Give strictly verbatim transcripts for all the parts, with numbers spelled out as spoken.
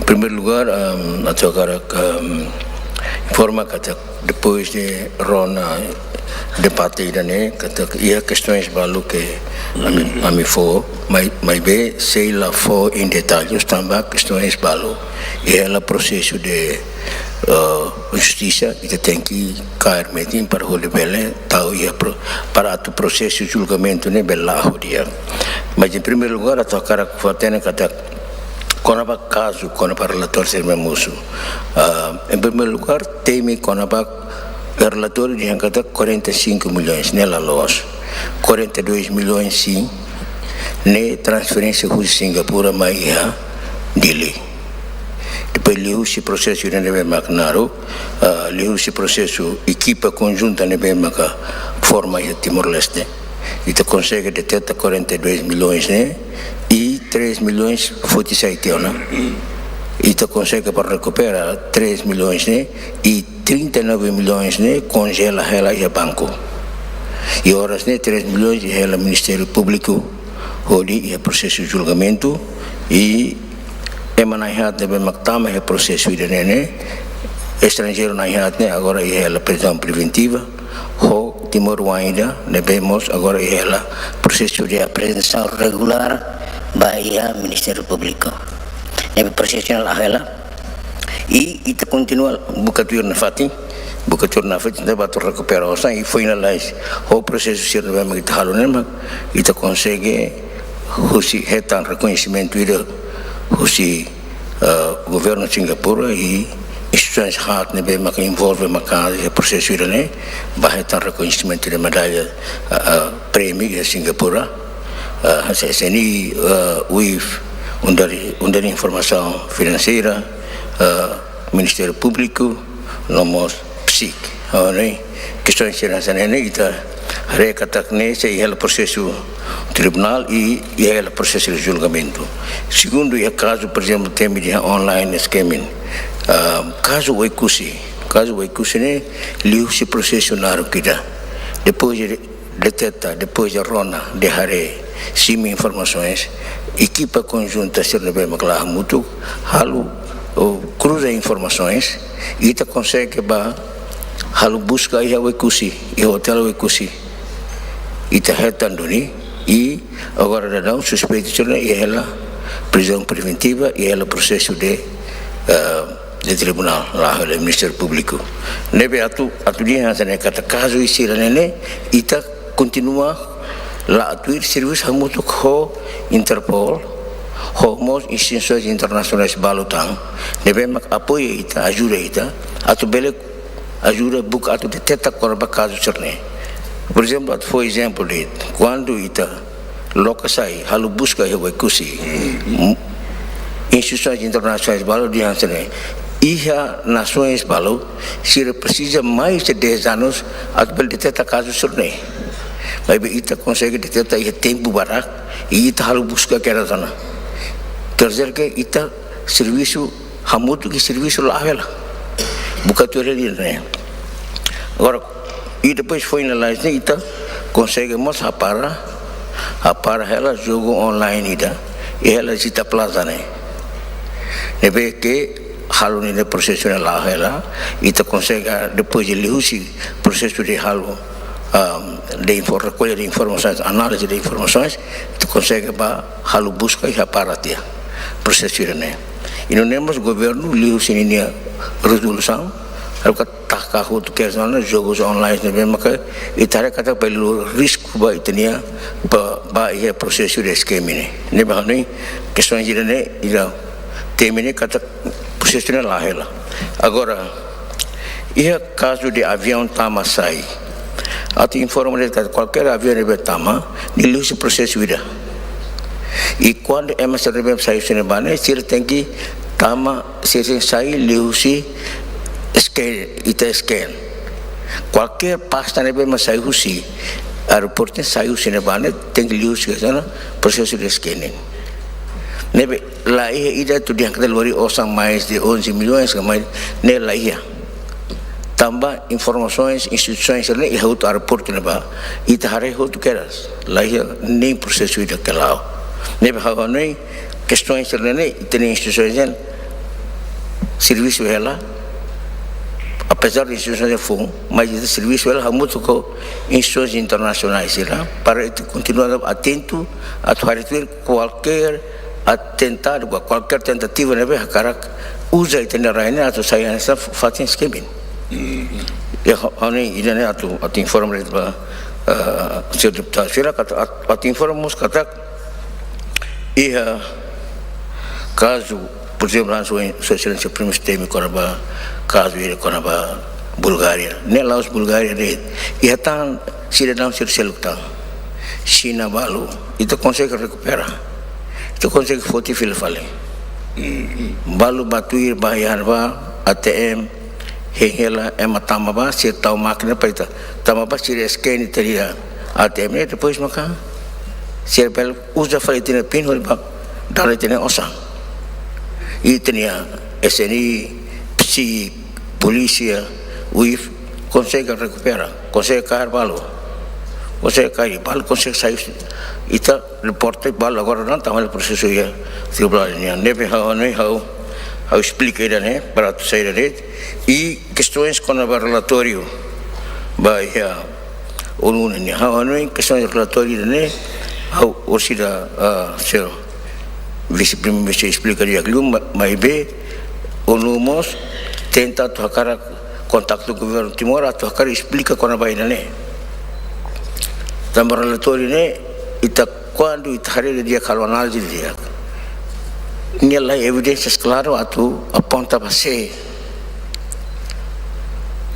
Primeiru lugar, ehm, atu hakarak, ehm, informa katak depois de rona debate ida-ne'e, katak iha kestoens balu ke ami, ami fó, mai, maibé sei la fó em detalhes, tanba kestoens balu iha hela prosesu de, eh, justisa, ita tenke kaer metin para hodi bele tau iha pro-, para atu prosesu julgamentu ne'e bele la'o di'ak. Mas em primeiro lugar, atu hakarak fó-hatene katak kona-ba kazu, kona-ba relatóriu sira-ne'ebé mosu. Ah, em primeiro lugar, temi kona-ba relatóriu dehan katak quarenta e cinco milhões ne'e la loos. Quarenta e dois milhões sin, ne'e transferénsia husi Singapura mai iha Dili. Depois liuhusi prosesu ida-ne'ebé mak naruk, ah, liuhusi prosesu ekipa konjunta ne'ebé maka forma iha Timor-Leste, ita konsege deteta quarenta e dois milhões ne'e, i três milhões foti sai tiha ona. Ita konsege para rekupera três milhões ne'e, i trinta e nove milhões ne'e konjela hela iha banku. I oras ne'e três milhões iha hela Ministériu Públiku, hodi iha prosesu julgamentu, i ema na'in-haat ne'ebé mak tama iha prosesu ida-ne'e ne'e, estranjeiru na'in-haat ne'e agora iha hela prizaun preventiva, ho timoroan ida ne'ebé mós agora iha hela prosesu de apreensaun regulár ba iha Ministériu Públiku. Ne'ebé prosesu ne'e la'o hela, i ita kontinua buka tuir nafatin, buka tuir nafatin, ita bá atu rekupera osan i finalize ho prosesu sira-ne'ebé mak ita halo ne'e mak ita konsege husi hetan rekoñesimentu ida husi, eh, governu Singapura i instituisoens haat ne'ebé maka envolve maka iha prosesu ida-ne'e, bá hetan rekoñesimentu de medalla, eh, eh, prémiu iha Singapura. Eh, hanesan S N I, eh, UIF, Unidade, Unidade de Informasaun Finanseira, eh, Ministériu Públiku, no mós PSIC. Ha'u hanoin kestoens sira hanesan ne'e ne'e ita haree katak ne'e sei iha hela prosesu tribunál i iha hela prosesu de julgamentu. Segundu, iha kazu, por ezemplu, temi dehan online scamming. Ah, kazu Oekusi, kazu Oekusi ne'e liuhusi prosesu naruk ida. Depois de deteta, depois de rona, de haree, simu informasoens, ekipa konjunta sira-ne'ebé mak la'o hamutuk, halo, ou, kruza informasoens, ita konsege bá halo buska iha Oekusi, iha otél Oekusi. Ita hetan duni, i agora daudaun suspeitu sira-ne'e iha hela prizaun preventiva, iha hela prosesu de, eh, de tribunál, la'o hela Ministériu Públiku. Ne'ebé atu, atu dehan hanesan ne'e katak kazu sira-ne'e ne'e, ita kontinua la'o tuir, servisu hamutuk ho Interpol, ho mós instituisoens internasionais balu tan, ne'ebé mak apoia ita, ajuda ita, atu bele ajuda buka atu deteta kona-ba kazu sira-ne'e. Por ezemplu, atu fó ezemplu de'it, kuandu ita loke sai, halo buska iha Oekusi, mm, instituisoens internasionais balu dehan hanesan ne'e, iha nasoens balu, sira presiza mais de dez anos atu bele deteta kazu sira-ne'e. Maibé ita konsege deteta iha tempu badak, i ita halo buska kedas ona. Terceiro, ke ita servisu hamutuk, ke servisu la'o hela. Buka tuir ida-ne'e. Agora, i depois finalize ne'e ita konsege mós hapara, hapara hela jogu online ida iha hela Zita Plaza ne'e. Ne'ebé ke halo ninia prosesu ne'e la'o hela, ita konsege depois de liuhusi prosesu de halo, ahm, de info-, rekolla de informasoens, análize de informasoens, ita konsege bá halo buska i hapara tiha prosesu ida-ne'e. I nune'e mós governu liuhusi ninia rezolusaun, halo katak taka hotu kedas ona jogus online ne'ebé maka ita haree katak bele lori risku ba ita-nia, ba, ba iha prosesu de scam ne'e. Ne'ebé ha'u hanoin kestoens ida-ne'e, ida temi ne'e katak prosesu ne'e la'o hela. Agora, iha kazu de aviaun tama sai, atu informa de'it katak kualkér aviaun ne'ebé tama, nia liuhusi prosesu ida. I kuandu ema sira ne'ebé sai husi ne'ebá ne'e, sira tenke tama, sira tenke sai liuhusi scan, ita scan. Kualkér pasta ne'ebé mak sai husi aeroportu, sai husi ne'ebá ne'e, tenke liuhusi hanesan prosesu de scanning. Ne'ebé la iha ida atu dehan katak lori osan mais de onze milhões, ka mais, ne'e la iha. Tanba informasoens, instituisoens sira-ne'e iha hotu aeroportu ne'ebá, ita haree hotu kedas, la iha nein prosesu ida ke la'o. Ne'ebé ha'u hanoin kestoens sira-ne'e ne'e, ita-nia instituisoens sira-ne'e servisu hela, apezar de instituisaun foun, mas ita servisu hela hamutuk ho instituisaun internasionál sira, para ita kontinua atentu atu haree tuir kualkér atentadu, kualkér tentativa ne'ebé hakarak uza ita-nia rai ne'e atu sai hanesan fatin eskemi. Ya, ho-, ha'u hanoin ida-ne'e atu, atu informa ba, eh, señór deputadu sira katak, at-, atu informa mós katak iha kazu, por ezemplu, hanesan Sua Exelénsia Primeiru-Ministru temi kona-ba kazu ida kona-ba Bulgária. Ne'e la'ós Bulgária de'it. Iha tan sidadaun sira seluk tan. Xina balu, ita konsege rekupera. Ita konsege foti fila fali. Balu bá tuir, bá iha ne'ebá, ATM, hein hela, ema tama bá, sira tau mákina para ita. Tama bá, sira scan ita-nia ATM ne'e, depois maka sira bele uza fali ita-nia PIN hodi bá dala ita-nia osan. I ita-nia SNI, PSIK, polísia, UIF, konsege rekupera, konsege kaer balu. Konsege kaer balu, konsege sai, ita reporta balu agora daudaun tama iha prosesu iha tribunál nian. Ne'ebé ha'u hanoin ha'u, ha'u esplika ida-ne'e, para atu sai ida-ne'e. I kestaun kona-ba relatóriu ba iha ONU nian. Ha'u hanoin kestaun relatóriu ida-ne'e, ha'u orsida, ah, señór Vise-Primeiru-Ministru esplika di'ak liu, ma-, maibé ONU mós tenta atu hakarak kontaktu governu Timor atu hakarak esplika kona-ba ida-ne'e. Tanba relatóriu ne'e, ita kuandu ita haree didi'ak, halo análize didi'ak, nia laiha evidénsia klaru atu aponta ba sé.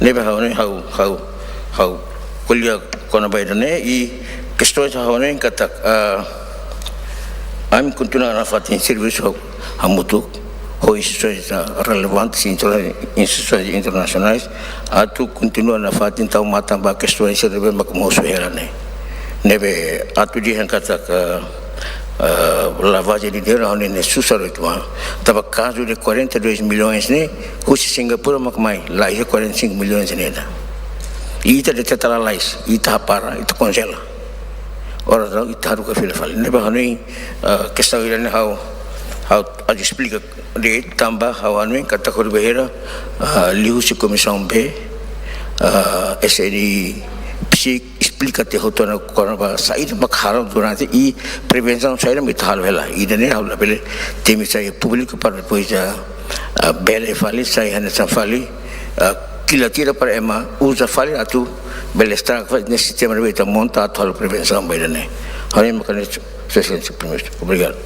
Ne'ebé ha'u hanoin ha'u, ha'u, ha'u ko'alia kona-ba ida-ne'e i kestaun ha'u hanoin katak, ah, ami kontinua nafatin servisu hamutuk ho instituisaun relevante, interna-, instituisaun internasionál, atu kontinua nafatin tau matan ba kestaun sira ne'ebé mak mosu hela ne'e. Ne'ebé atu dehan katak, eh, lavajen de dinheiru, ha'u hanoin ne'e susar uitoan. Tanba kazu de quarenta e dois milhões ne'e, husi Singapura mak mai, laiha quarenta e cinco milhões ne'e ida. I ita deteta lalais, ita hapara, ita konjela. Ora daudaun ita haruka fila fali. Ne'ebé ha'u hanoin, eh, kestaun ida-ne'e ha'u, ha'u atu esplika de'it tanba ha'u hanoin katak hori bainhira, ah, liuhusi Komisaun B, ah, SNI, PSIK, esplika tiha hotu ona kona-ba saida mak halo durante i prevensaun saida mak ita halo hela. Ida-ne'e ha'u labele temi sai públiku para depois, ah, ah, bele fali, sai hanesan fali, ah, kilat ida para ema uza fali atu bele estraga fali ita-nia sistema ne'ebé ita monta atu halo prevensaun ba ida-ne'e. Ha'u hanoin mak ne'e, señór Vise-Primeiru-Ministru. Obrigadu.